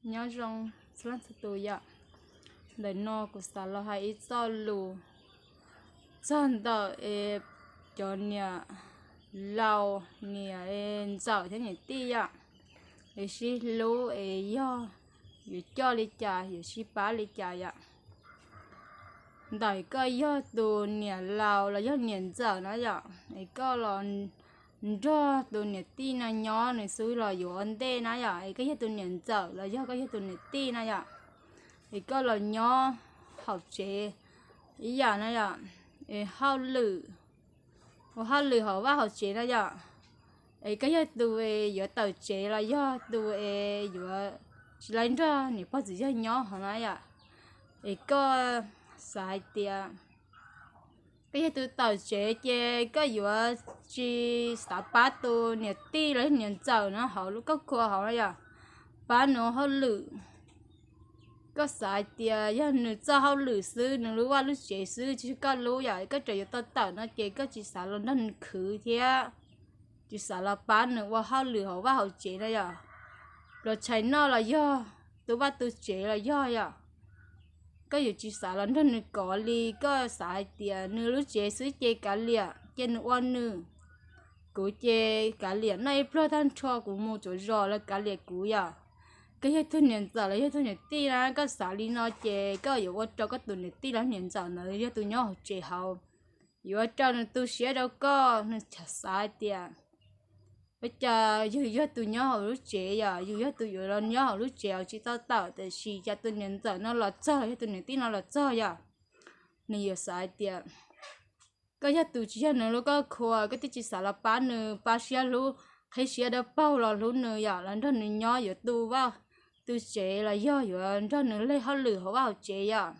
Nyob zoo txhua leej txhua tus yom. Ntawm no kuv xav los hais ib txoj lus txog ntawm es cov niam laus, niam ntxawm thiab niam tij yom, es sib hlub es yog yuav coj li cas, yuav sib pab li cas yom. Ntawm koj yog tus niam laus los yog niam ntxawm na yom, es koj los nrog tus niam tij no nyob, nws xub los yuav ua ntej na yom, es koj yog tus niam ntxawm los yog koj yog tus niam tij na yom, es koj los nyob hauv tsev ib yam na yom, es hauj lwm, ua hauj lwm hauv vaj hauv tsev na yom, es koj yog tus es yuav tawm tsev los yog tus es yuav tsis laib nrog niam pog txiv yawg nyob hauv na yom, es koj xav hais tias koj yog tus tawm tsev ces koj yuav tsis xav pab tus niam tij los yog niam ntxawm no hauv lub koj khua hauv na yom, pab nws ua hauj lwm. Koj xav hais tias yog nws txoj hauj lwm xwb, nws lub vaj lub tsev xwb, tsis yog koj lub yom, koj tseem yuav tau tawm no ces koj tsis xav los nrog nws khwv thiab tsis xav los pab nws ua hauj lwm hauv vaj hauv tsev na yom, los tshais noj los yog tu vaj tu tsev los yog yom, koj yuav tsis xav los nrog nws kov li. Koj xav hais tias nws lub tsev xwb ces kav liam, ces nws ua nws, kuv ces kav liam noj ib pluag tag nrho, kuv mus tsav zos los kav liam kuv yom. Koj yog tug niam ntxawm los yog tug niam tij na, koj xav li no ces koj yuav ua rau koj tus niam tij los niam ntxawm ntawd yog tus nyob hauv tsev hauv, yuav ua rau nws tu siab rau koj, nws xav hais tias ua cas yus yog tus nyob hauv lub tsev yom, yus yog tus yuav los nyob hauv lub tsev hauv tsis tau tawm, tiam sis cas tus niam ntxawm no los txog, yog tus niam tij no los txog yom, nws yuav xav hais tias koj yog tus tsis yog nws lub koj khua, koj twb tsis xav los pab nws, pab siab hlub, qhib siab dawb paug los hlub nws yom, los nrog nws nyob yuav tu vaj tu tsev los yog yuav nrog nws leg hauj lwm hauv vaj hauv tsev yom.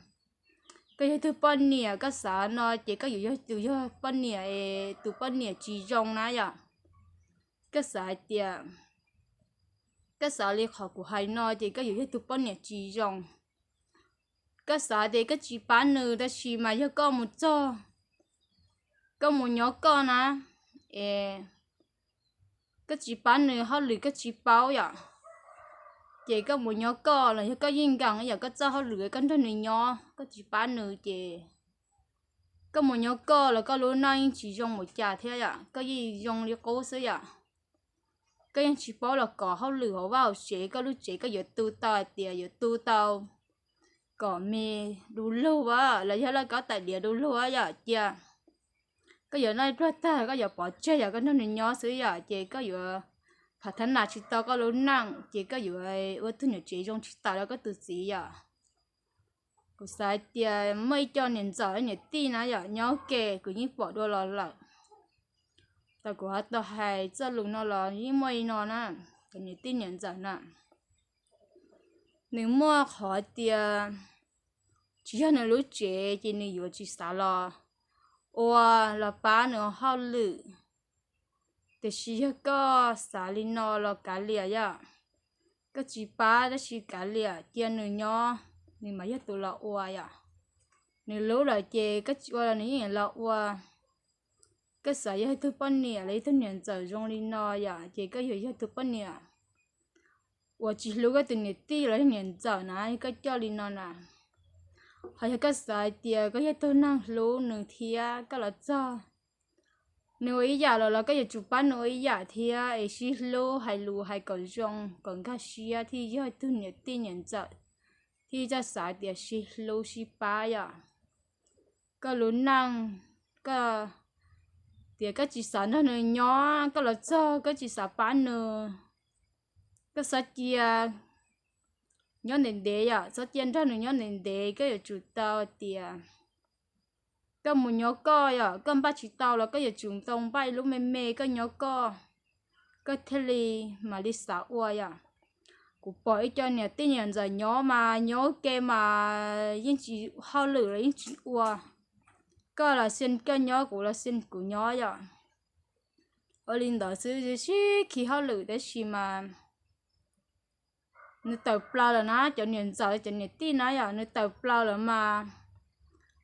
Koj yog tug poj niam, koj xav no ces koj yuav yog tus yog poj niam es tus poj niam tsis zoo na yom. Koj xav hais tias, koj xav li qhov kuv hais no ces koj yuav yog tus poj niam tsis zoo. Koj xav tias koj tsis pab nws, tab sis mas yog koj mus txog, koj mus nyob koj na, es koj tsis pab nws hauj lwm koj tsis paub yom, ces koj mus nyob koj los yog koj yeej nkees yom, koj txoj hauj lwm koj nrog nws nyob koj tsis pab nws ces koj mus nyob koj los koj lub neej yeej tsis zoo mus cas thiab yom, koj yeej zoo li qub xwb yom. Koj yeej tsis paub los kov hauj lwm hauv vaj hauv tsev, koj lub tsev koj yuav tu tau hais tias yuav tu tau kom me du lug a, los yog laj kab tais diav du lug a yom, cia koj yuav noj pluag tag koj yuav pov tseg yom, koj nrog nws nyob xwb yom, ces koj yuav phav thab nas tsis tau koj lub neej, ces koj yuav ua tug niam tsev zoo tsis tau rau koj tus txiv yom. Kuv xav hais tias muaj ib co niam ntxawm niam tij na yom, nyob ua ke kuv yeej pom dua los lawm. Tau kuv ho tau hais txoj lus no los yeej muaj li no na, cov niam tij niam ntxawm na, nws muaj qhov tias tsis yog nws lub tsev ces nws yuav tsis xav los ua, los pab nws hauj lwm. Tiam sis yog koj xav li no los kav liam yom, koj tsis pab tab sis kav liam cia nws nyob, nws mas yog tus los ua yom. Nws lub lawm ces koj tsis ua los nws yeej los ua. Koj xav yog ib tug poj niam los ib tug niam ntxawm zoo li no yom, ces koj yuav yog tus poj niam uas tsis hlub koj tus niam tij los yog niam ntxawm na, koj coj li no na. Ho yog koj xav hais tias koj yog tug neeg hlub nws thiab koj los txog, nws ua ib yam los los koj yuav tsum pab nws ua ib yam thiab, es sib hlub hais lus hais kom zoo kom nkag siab thiaj yog tug niam tij niam ntxawm, thiaj txawj xav tias sib hlub sib pab yom. Koj lub neej, koj tias koj tsis xav nrog nws nyob, koj los txog koj tsis xav pab nws, koj txhob cia nyob ntev ntev yom, txhob cia nrog nws nyob ntev ntev, koj yuav tsum tau tias koj mus nyob koj yom, koj npaj tsis tau los koj yuav tsum tau npaj ib lub me me koj nyob koj, koj thiaj li mam li xav ua yom. Kuv pom ib co niam tij niam ntxawm nyob mas nyob ua ke mas yeej tsis, hauj lwm los yeej tsis ua, koj los xia koj nyob, kuv los xia kuv nyob yom. Ua li ntawd xwb sib khi hauj lwm tab sis mas nws tawm plaws lawm na, cov niam ntxawm cov niam tij na yom, nws tawm plaws lawm mas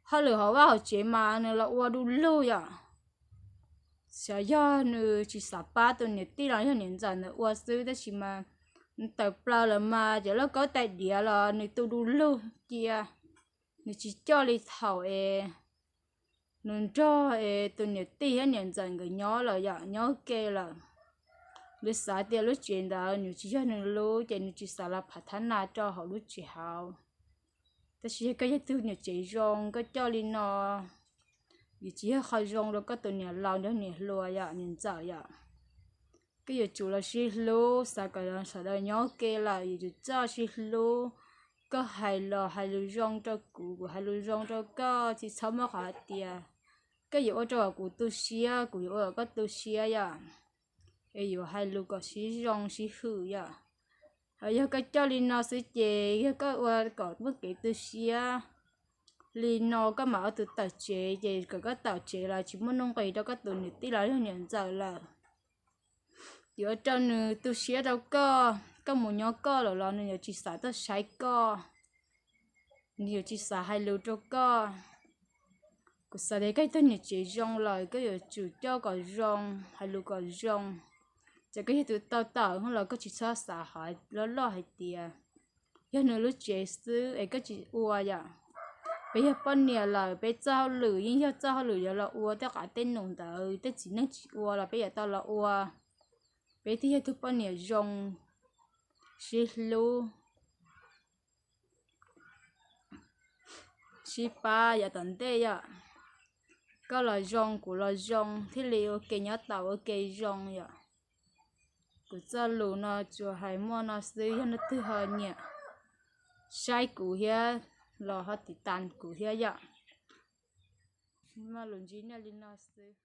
hauj lwm hauv vaj hauv tsev mas nws los ua du lug yom. Xyov yog nws tsis xav pab tus niam tij los yog niam ntxawm ntawd ua xwb, tab sis mas Nws tawm plaws lawm mas cov lauj kaub tais diav los nws tu du lug cia, nws tsis coj li thaum es nws nrog es tus niam tij thiab niam ntxawm nkawd nyob lawm yom, nyob ua ke lawm. Nws xav tias lub tsev ntawd nws tsis yog nws lub ces nws tsis xav los phav thab nas rau hauv lub tsev hauv. Tab sis yog koj yog tug niam tsev zoo koj coj li no, vim tsis yog qhov zoo rau koj tus niam laus nrog niam hluas yom, niam ntxawm yom. Koj yuav tsum los sib hlub, xav kom sawv daws nyob ua ke lawm yuav tsum txawj sib hlub. Koj hais los hais lus zoo rau kuv, kuv hais lus zoo rau koj, tsis txhob muaj qhov hais tias koj yuav ua rau kuv tu siab, kuv yuav ua koj tu siab yom. Es yuav hais lus kom sib zoo sib hwm yom. Ho yog koj coj li no xwb ces yog koj ua kom muaj kev tu siab li no koj mam ua tus tawm tsev, ces kom koj tawm tsev los tsis muaj nuj nqis rau koj tus niam tij los yog niam ntxawm lawm. Yuav rau nws tu siab rau koj, koj mus nyob koj lawm los nws yuav tsis xav tuaj saib koj, nws yuav tsis xav hais lus rau koj. Kuv xav tias koj yog tug niam tsev zoo lawm koj yuav tsum coj kom zoo, hais lus kom zoo. Ces koj yog tus tau tawm los koj tsis txhob xav hais loj loj hais tias yog nws lub tsev xwb es koj tsis ua yom. Peb yog poj niam lawm peb txoj hauj lwm yeej yog txoj hauj lwm yuav los ua tej qav tej num ntawd, tej txiv neej tsis ua los peb yuav tau los ua. Peb thiaj yog tug poj niam zoo, sib hlub, sib pab yav tom ntej yom. Koj los zoo kuv los zoo thiaj li ua ke nyob tau ua ke zoo yom. Kuv txoj lus no tsuas hais muaj no xwb, yog leej twg ho nyiam saib kuv thiab los ho tiv tas kuv thiab yom. Muaj lus ntsib nej li no xwb.